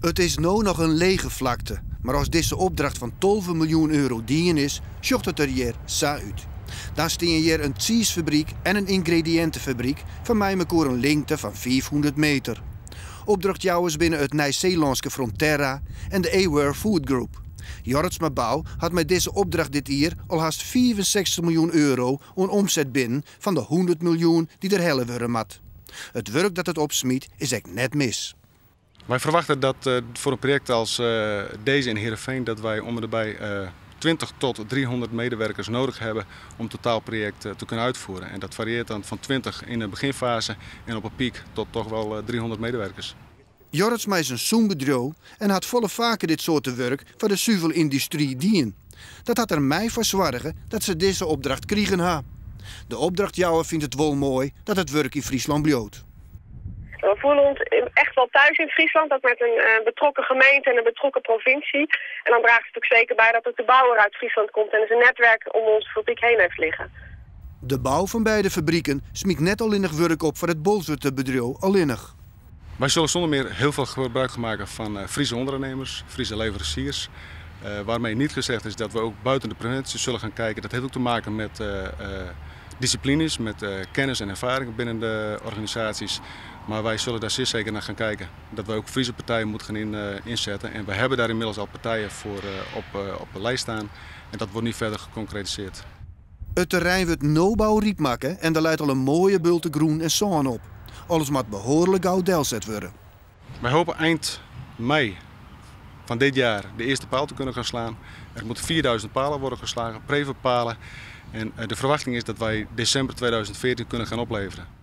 It is no noch in lege flakte, mar as dizze opdracht fan 12 miljoen euro dien is, sjocht it der hjir sa út. Dan stean hjir in tsiisfabryk en in yngrediïntefabryk fan mei mekoar in lingte fan 500 meter. Opdrachtjouwers binne it Nij-Seelânske Fronterra en de Aware Food Group. Jorritsma Bou hat mei dizze opdracht dit jier al hast 65 miljoen euro oan omset binnen fan de 100 miljoen dy't der helle wurde moat. It wurk dat it opsmyt is ek net mis. Wy ferwachtsje dat foar in projekt as dizze yn Heerenveen dat wy om en by 20 tot 300 medewerkers nedich hawwe om it totaalprojekt te kunnen uitvoeren. En dat varieert dan fan 20 yn de begjinfaze en op in pyk tot toch wol 300 medewerkers. Jorritsma is in sûn bedriuw en hat folle faker dit soarte wurk foar de suvelyndustry dien. Dat hat der mei foar soarge dat se dizze opdracht krigen ha. De opdrachtjouwer fynt it wol moai dat it wurk yn Fryslân bliuwt. We voelen ons echt wel thuis in Friesland, ook met een betrokken gemeente en een betrokken provincie. En dan draagt het ook zeker bij dat ook de bouwer uit Friesland komt en dus een netwerk om onze fabriek heen heeft liggen. De bou fan beide fabriken smyt net allinnich wurk op foar it Bolswerter bedriuw allinnich. Wy sille sûnder mear hiel folle gebrûk meitsje fan Friese ûndernimmers, Friese leveransiers. Waarmee niet gezegd is dat we ook buiten de provincie zullen gaan kijken. Dat heeft ook te maken met disciplines, met kennis en ervaring binnen de organisaties. Mar wy sille dêr sear seker nei gean kijken. Dat wy ek Friese partijen moatte gean ynsette. En wy hawwe dêr ynmiddels al partijen foar op de lijst stean. En dat wurdt net fierder konkretisearre. It terrein wurdt no bouryp makke en der leit al in moaie bulte grûn en sân op. Alles moat behoarlik gau delset wurde. Wy hoopje ein mei fan dit jier de earste paal te kunnen gaan slaan. Der moatte 4000 palen wurde geslagen, prefabpalen. En de ferwachting is dat wy desimber 2014 kunnen gaan opleveren.